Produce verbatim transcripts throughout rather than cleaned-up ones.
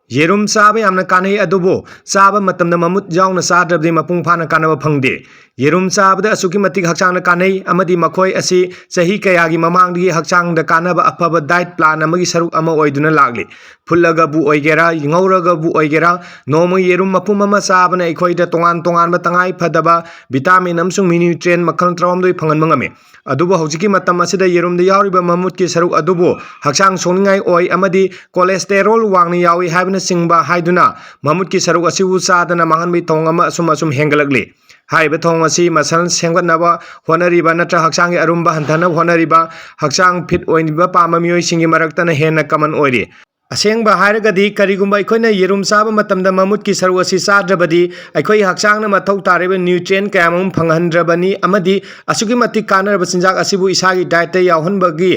ꯌꯦꯔꯨꯝ ꯆꯥꯕ ꯌꯥꯝꯅ ꯀꯥꯟꯅꯩ, ꯑꯗꯨꯕꯨ ꯆꯥꯕ ꯃꯇꯝꯗ ꯃꯃꯨꯠ ꯌꯥꯎꯅ ꯆꯥꯗ꯭ꯔꯕꯗꯤ ꯃꯄꯨꯡ ꯐꯥꯅ ꯀꯥꯟꯅꯕ ꯐꯪꯗꯦ꯫ ꯌꯦꯔꯨꯝ ꯆꯥꯕꯗ ꯑꯁꯨꯛꯀꯤ ꯃꯇꯤꯛ ꯍꯛꯆꯥꯡꯗ ꯀꯥꯟꯅꯩ, ꯑꯃꯗꯤ ꯃꯈꯣꯏ ꯑꯁꯤ ꯆꯍꯤ ꯀꯌꯥꯒꯤ ꯃꯃꯥꯡꯗꯒꯤ ꯍꯛꯆꯥꯡꯗ ꯀꯥꯟꯅꯕ ꯑꯐꯕ diet plan ꯑꯃꯒꯤ ꯁꯔꯨꯛ ꯑꯃ ꯑꯣꯏꯗꯨꯅ ꯂꯥꯛꯂꯤ꯫ ꯐꯨꯠꯂꯒꯕꯨ ꯑꯣꯏꯒꯦꯔꯥ, ꯉꯧꯔꯒꯕꯨ ꯑꯣꯏꯒꯦꯔꯥ, ꯅꯣꯡꯃꯒꯤ ꯌꯦꯔꯨꯝ ꯃꯄꯨꯝ ꯑꯃ ꯆꯥꯕꯅ ꯑꯩꯈꯣꯏꯗ ꯇꯣꯉꯥꯟ ꯇꯣꯉꯥꯟꯕ ꯇꯉꯥꯏ ꯐꯗꯕ vitamin ꯑꯃꯁꯨꯡ nutrient ꯃꯈꯜ ꯇꯔꯥꯍꯨꯝꯗꯣꯏ ꯐꯪꯍꯟꯕ ꯉꯝꯃꯤ꯫ ꯑꯗꯨꯕꯨ ꯍꯧꯖꯤꯛꯀꯤ ꯃꯇꯝ ꯑꯁꯤꯗ ꯌꯦꯔꯨꯝꯗ ꯌꯥꯎꯔꯤꯕ ꯃꯃꯨꯠꯀꯤ ꯁꯔꯨꯛ ꯑꯗꯨꯕꯨ ꯍꯛꯆꯥꯡ ꯁꯣꯛꯅꯤꯡꯉꯥꯏ ꯑꯣꯏ ꯑꯃꯗꯤ cholesterol ꯋꯥꯡꯅ ꯌꯥꯎꯏ ꯍꯥꯏꯕꯅꯆꯤꯡꯕ ꯍꯥꯏꯗꯨꯅ ꯃꯃꯨꯠꯀꯤ ꯁꯔꯨꯛ ꯑꯁꯤꯕꯨ ꯆꯥꯗꯅ ꯃꯥꯡꯍꯟꯕꯒꯤ ꯊꯧꯑꯣꯡ ꯑꯃ ꯑꯁꯨꯝ ꯑꯁꯨꯝ ꯍꯦꯟꯒꯠꯂꯛꯂꯤ꯫ ꯍꯥꯏꯔꯤꯕ ꯊꯧꯑꯣꯡ ꯑꯁꯤ muscle ꯁꯦꯝꯒꯠꯅꯕ ꯍꯣꯠꯅꯔꯤꯕ ꯅꯠꯇ꯭ꯔꯒ ꯍꯛꯆꯥꯡꯒꯤ ꯑꯔꯨꯝꯕ ꯍꯟꯊꯅꯕ ꯍꯣꯠꯅꯔꯤꯕ ꯍꯛꯆꯥꯡ fit ꯑꯣꯏꯕ ꯄꯥꯝꯕ ꯃꯤꯑꯣꯏꯁꯤꯡꯒꯤ ꯃꯔꯛꯇꯅ ꯍꯦꯟꯅ common ꯑꯣꯏꯔꯤ꯫ ꯑꯁꯦꯡꯕ ꯍꯥꯏꯔꯒꯗꯤ, ꯀꯔꯤꯒꯨꯝꯕ ꯑꯩꯈꯣꯏꯅ ꯌꯦꯔꯨꯝ ꯆꯥꯕ ꯃꯇꯝꯗ ꯃꯃꯨꯠꯀꯤ ꯁꯔꯨꯛ ꯑꯁꯤ ꯆꯥꯗ꯭ꯔꯕꯗꯤ, ꯑꯩꯈꯣꯏ ꯍꯛꯆꯥꯡꯅ ꯃꯊꯧ ꯇꯥꯔꯤꯕ nutrient ꯀꯌꯥ ꯑꯃ ꯐꯪꯍꯟꯗ꯭ꯔꯕꯅꯤ ꯑꯃꯗꯤ ꯑꯁꯨꯛꯀꯤ ꯃꯇꯤꯛ ꯀꯥꯟꯅꯔꯕ ꯆꯤꯟꯖꯥꯛ ꯑꯁꯤꯕꯨ ꯏꯁꯥꯒꯤ dietꯇ ꯌꯥꯎꯍꯟꯕꯒꯤ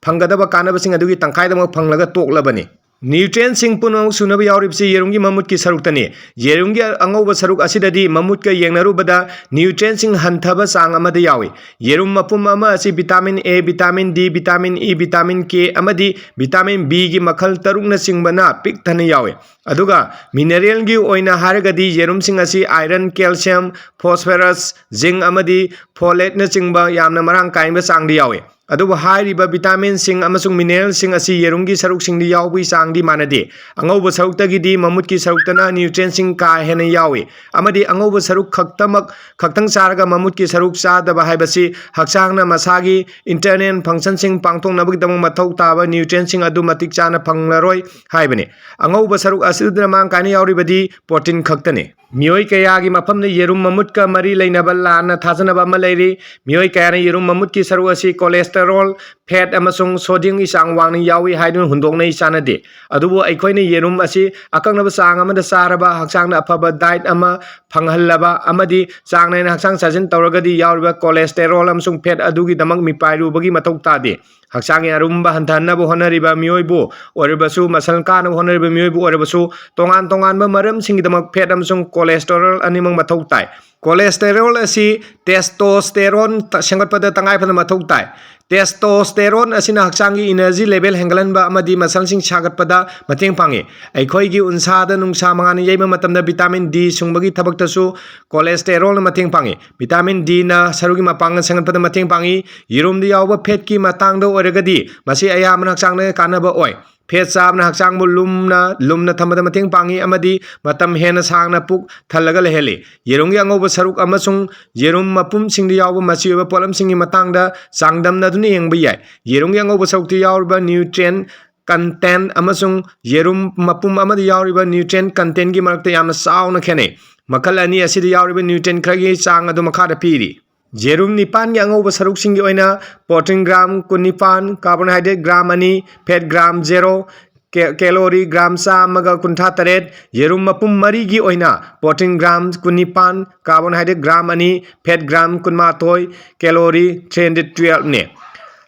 ꯐꯪꯒꯗꯕ ꯀꯥꯟꯅꯕꯁꯤꯡ ꯑꯗꯨꯒꯤ ꯇꯪꯈꯥꯏꯗꯃꯛ ꯐꯪꯂꯒ ꯇꯣꯛꯂꯕꯅꯤ꯫ Nutrientꯁꯤꯡ ꯄꯨꯝꯅꯃꯛ ꯁꯨꯅꯕ ꯌꯥꯎꯔꯤꯕꯁꯤ ꯌꯦꯔꯨꯝꯒꯤ ꯃꯃꯨꯠꯀꯤ ꯁꯔꯨꯛꯇꯅꯤ꯫ ꯌꯦꯔꯨꯝꯒꯤ ꯑꯉꯧꯕ ꯁꯔꯨꯛ ꯑꯁꯤꯗꯗꯤ ꯃꯃꯨꯠꯀ ꯌꯦꯡꯅꯔꯨꯕꯗ nutrientꯁꯤꯡ ꯍꯟꯊꯕ ꯆꯥꯡ ꯑꯃꯗ ꯌꯥꯎꯏ꯫ ꯌꯦꯔꯨꯝ ꯃꯄꯨꯝ ꯑꯃ ꯑꯁꯤ vitamin A, vitamin D, vitamin E, vitamin K ꯑꯃꯗꯤ vitamin Bꯒꯤ ꯃꯈꯜ ꯇꯔꯨꯛꯅꯆꯤꯡꯕꯅ ꯄꯤꯛ ꯊꯟꯅ ꯌꯥꯎꯏ꯫ ꯑꯗꯨꯒ mineralꯒꯤ ꯑꯣꯏꯅ ꯍꯥꯏꯔꯒꯗꯤ ꯌꯦꯔꯨꯝꯁꯤꯡ ꯑꯁꯤ iron, calcium, phosphorus, zinc ꯑꯃꯗꯤ folateꯅꯆꯤꯡꯕ ꯌꯥꯝꯅ ꯃꯔꯥꯡ ꯀꯥꯏꯕ ꯆꯥꯡꯗ ꯌꯥꯎꯏ꯫ ꯑꯗꯨꯕꯨ ꯍꯥꯏꯔꯤꯕ vitaminꯁꯤꯡ ꯑꯃꯁꯨꯡ mineralꯁꯤꯡ ꯑꯁꯤ ꯌꯦꯔꯨꯝꯒꯤ ꯁꯔꯨꯛꯁꯤꯡꯗ ꯌꯥꯎꯕꯒꯤ ꯆꯥꯡꯗꯤ ꯃꯥꯟꯅꯗꯦ꯫ ꯑꯉꯧꯕ ꯁꯔꯨꯛꯇꯒꯤꯗꯤ ꯃꯃꯨꯠꯀꯤ ꯁꯔꯨꯛꯇꯅ nutrientꯁꯤꯡ ꯀꯥ ꯍꯦꯟꯅ ꯌꯥꯎꯏ, ꯑꯃꯗꯤ ꯑꯉꯧꯕ ꯁꯔꯨꯛ ꯈꯛꯇꯃꯛ, ꯈꯛꯇꯪ ꯆꯥꯔꯒ ꯃꯃꯨꯠꯀꯤ ꯁꯔꯨꯛ ꯆꯥꯗꯕ ꯍꯥꯏꯕꯁꯤ ꯍꯛꯆꯥꯡꯅ ꯃꯁꯥꯒꯤ internal functionꯁꯤꯡ ꯄꯥꯡꯊꯣꯛꯅꯕꯒꯤꯗꯃꯛ ꯃꯊꯧ ꯇꯥꯕ nutrientꯁꯤꯡ ꯑꯗꯨ ꯃꯇꯤꯛ ꯆꯥꯅ ꯐꯪꯂꯔꯣꯏ ꯍꯥꯏꯕꯅꯤ꯫ ꯑꯉꯧꯕ ꯁꯔꯨꯛ ꯑꯁꯤꯗ ꯃꯔꯥꯡ ꯀꯥꯏꯅ ꯌꯥꯎꯔꯤꯕꯗꯤ protein ꯈꯛꯇꯅꯤ꯫ ꯃꯤꯑꯣꯏ ꯀꯌꯥꯒꯤ ꯃꯐꯝꯗ ꯌꯦꯔꯨꯝ ꯃꯃꯨꯠꯀ ꯃꯔꯤ ꯂꯩꯅꯕ ꯂꯥꯟꯅ ꯊꯥꯖꯅꯕ ꯑꯃ ꯂꯩꯔꯤ꯫ ꯃꯤꯑꯣꯏ ꯀꯌꯥꯅ ꯌꯦꯔꯨꯝ ꯃꯃꯨꯠꯀꯤ ꯁꯔꯨꯛ ꯑꯁꯤ cholesterol, fat ꯑꯃꯁꯨꯡ sodiumꯒꯤ ꯆꯥꯡ ꯋꯥꯡꯅ ꯌꯥꯎꯏ ꯍꯥꯏꯗꯨꯅ ꯍꯨꯟꯗꯣꯛꯅꯩ, ꯆꯥꯟꯅꯗꯦ꯫ ꯑꯗꯨꯕꯨ ꯑꯩꯈꯣꯏꯅ ꯌꯦꯔꯨꯝ ꯑꯁꯤ ꯑꯀꯛꯅꯕ ꯆꯥꯡ ꯑꯃꯗ ꯆꯥꯔꯕ, ꯍꯛꯆꯥꯡꯗ ꯑꯐꯕ diet ꯑꯃ ꯐꯪꯍꯜꯂꯕ ꯑꯃꯗꯤ ꯆꯥꯡ ꯅꯥꯏꯅ ꯍꯛꯆꯥꯡ ꯁꯥꯖꯦꯜ ꯇꯧꯔꯒꯗꯤ ꯌꯥꯎꯔꯤꯕ cholesterol ꯑꯃꯁꯨꯡ fat ꯑꯗꯨꯒꯤꯗꯃꯛ ꯃꯤꯄꯥꯏꯔꯨꯕꯒꯤ ꯃꯊꯧ ꯇꯥꯗꯦ꯫ ꯍꯛꯆꯥꯡꯒꯤ ꯑꯔꯨꯝꯕ ꯍꯟꯊꯍꯟꯅꯕ ꯍꯣꯠꯅꯔꯤꯕ ꯃꯤꯑꯣꯏꯕꯨ ꯑꯣꯏꯔꯕꯁꯨ, muscle ꯀꯥꯅꯕ ꯍꯣꯠꯅꯔꯤꯕ ꯃꯤꯑꯣꯏꯕꯨ ꯑꯣꯏꯔꯕꯁꯨ, ꯇꯣꯉꯥꯟ ꯇꯣꯉꯥꯟꯕ ꯃꯔꯝꯁꯤꯡꯒꯤꯗꯃꯛ fat ꯑꯃꯁꯨꯡ cholesterol ꯑꯅꯤꯃꯛ ꯃꯊꯧ ꯇꯥꯏ꯫ Cholesterol ꯑꯁꯤ testosterone ꯁꯦꯝꯒꯠꯄꯗ ꯇꯉꯥꯏ ꯐꯗꯅ ꯃꯊꯧ ꯇꯥꯏ꯫ Testosterone ꯑꯁꯤꯅ ꯍꯛꯆꯥꯡꯒꯤ energy level ꯍꯦꯟꯒꯠꯍꯟꯕ ꯑꯃꯗꯤ muscleꯁꯤꯡ ꯁꯥꯒꯠꯄꯗ ꯃꯇꯦꯡ ꯄꯥꯡꯏ꯫ ꯑꯩꯈꯣꯏꯒꯤ ꯎꯟꯁꯥꯗ ꯅꯨꯡꯁꯥ ꯃꯉꯥꯜꯅ ꯌꯩꯕ ꯃꯇꯝꯗ vitamin D ꯁꯨꯡꯕꯒꯤ ꯊꯕꯛꯇꯁꯨ cholesterolꯅ ꯃꯇꯦꯡ ꯄꯥꯡꯏ꯫ Vitamin Dꯅ ꯁꯔꯨꯒꯤ ꯃꯄꯥꯡꯒꯜ ꯁꯦꯝꯒꯠꯄꯗ ꯃꯇꯦꯡ ꯄꯥꯡꯏ꯫ ꯌꯦꯔꯨꯝꯗ ꯌꯥꯎꯕ fatꯀꯤ ꯃꯇꯥꯡꯗ ꯑꯣꯏꯔꯒꯗꯤ, ꯃꯁꯤ ꯑꯌꯥꯝꯕꯅ ꯍꯛꯆꯥꯡꯗ ꯀꯥꯟꯅꯕ ꯑꯣꯏ꯫ Fat ꯆꯥꯕꯅ ꯍꯛꯆꯥꯡꯕꯨ ꯂꯨꯝꯅ, ꯂꯨꯝꯅ ꯊꯝꯕꯗ ꯃꯇꯦꯡ ꯄꯥꯡꯏ ꯑꯃꯗꯤ ꯃꯇꯝ ꯍꯦꯟꯅ ꯁꯥꯡꯅ ꯄꯨꯛ ꯊꯜꯂꯒ ꯂꯩꯍꯜꯂꯤ꯫ ꯌꯦꯔꯨꯝꯒꯤ ꯑꯉꯧꯕ ꯁꯔꯨꯛ ꯑꯃꯁꯨꯡ ꯌꯦꯔꯨꯝ ꯃꯄꯨꯝꯁꯤꯡꯗ ꯌꯥꯎꯕ ꯃꯆꯤ ꯑꯣꯏꯕ ꯄꯣꯠꯂꯝꯁꯤꯡꯒꯤ ꯃꯇꯥꯡꯗ ꯆꯥꯡꯗꯝꯅꯗꯨꯅ ꯌꯦꯡꯕ ꯌꯥꯏ꯫ ꯌꯦꯔꯨꯝꯒꯤ ꯑꯉꯧꯕ ꯁꯔꯨꯛꯇ ꯌꯥꯎꯔꯤꯕ nutrient content ꯑꯃꯁꯨꯡ ꯌꯦꯔꯨꯝ ꯃꯄꯨꯝ ꯑꯃꯗ ꯌꯥꯎꯔꯤꯕ nutrient contentꯀꯤ ꯃꯔꯛꯇ ꯌꯥꯝꯅ ꯆꯥꯎꯅ ꯈꯦꯠꯅꯩ꯫ ꯃꯈꯜ ꯑꯅꯤ ꯑꯁꯤꯗ ꯌꯥꯎꯔꯤꯕ nutrient ꯈꯔꯒꯤ ꯆꯥꯡ ꯑꯗꯨ ꯃꯈꯥꯗ ꯄꯤꯔꯤ꯫ ꯌꯦꯔꯨꯝ ꯅꯤꯄꯥꯟꯒꯤ ꯑꯉꯧꯕ ꯁꯔꯨꯛꯁꯤꯡꯒꯤ ꯑꯣꯏꯅ protein gram ꯀꯨꯟꯅꯤꯄꯥꯟ, carbohydrate gram ꯑꯅꯤ, fat gram zero, calorie gram ꯆꯥꯝꯃꯒ ꯀꯨꯟꯊ꯭ꯔꯥ ꯇꯔꯦꯠ, ꯌꯦꯔꯨꯝ ꯃꯄꯨꯝ ꯃꯔꯤꯒꯤ ꯑꯣꯏꯅ protein gram ꯀꯨꯟꯅꯤꯄꯥꯟ, carbohydrate gram ꯑꯅꯤ, fat gram ꯀꯨꯟꯃꯥꯊꯣꯏ, calorie three hundred twelveꯅꯤ꯫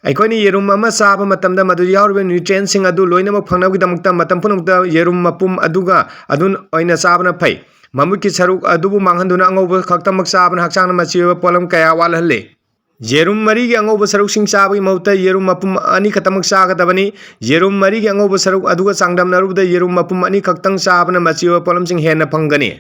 ꯑꯩꯈꯣꯏꯅ ꯌꯦꯔꯨꯝ ꯑꯃ ꯆꯥꯕ ꯃꯇꯝꯗ ꯃꯗꯨꯗ ꯌꯥꯎꯔꯤꯕ nutrientꯁꯤꯡ ꯑꯗꯨ ꯂꯣꯏꯅꯃꯛ ꯐꯪꯅꯕꯒꯤꯗꯃꯛꯇ ꯃꯇꯝ ꯄꯨꯝꯅꯃꯛꯇ ꯌꯦꯔꯨꯝ ꯃꯄꯨꯝ ꯑꯗꯨꯒ ꯑꯗꯨ ꯑꯣꯏꯅ ꯆꯥꯕꯅ ꯐꯩ꯫ ꯃꯃꯨꯠꯀꯤ ꯁꯔꯨꯛ ꯑꯗꯨꯕꯨ ꯃꯥꯡꯍꯟꯗꯨꯅ ꯑꯉꯧꯕ ꯈꯛꯇꯃꯛ ꯆꯥꯕꯅ ꯍꯛꯆꯥꯡꯗ ꯃꯆꯤ ꯑꯣꯏꯕ ꯄꯣꯠꯂꯝ ꯀꯌꯥ ꯋꯥꯠꯍꯜꯂꯤ꯫ ꯌꯦꯔꯨꯝ ꯃꯔꯤꯒꯤ ꯑꯉꯧꯕ ꯁꯔꯨꯛꯁꯤꯡ ꯆꯥꯕꯒꯤ ꯃꯍꯨꯠꯇ ꯌꯦꯔꯨꯝ ꯃꯄꯨꯝ ꯑꯅꯤꯈꯛꯇꯃꯛ ꯆꯥꯒꯗꯕꯅꯤ꯫ ꯌꯦꯔꯨꯝ ꯃꯔꯤꯒꯤ ꯑꯉꯧꯕ ꯁꯔꯨꯛ ꯑꯗꯨꯒ ꯆꯥꯡꯗꯝꯅꯔꯨꯕꯗ ꯌꯦꯔꯨꯝ ꯃꯄꯨꯝ ꯑꯅꯤꯈꯛꯇꯪ ꯆꯥꯕꯅ ꯃꯆꯤ ꯑꯣꯏꯕ ꯄꯣꯠꯂꯝꯁꯤꯡ ꯍꯦꯟꯅ ꯐꯪꯒꯅꯤ꯫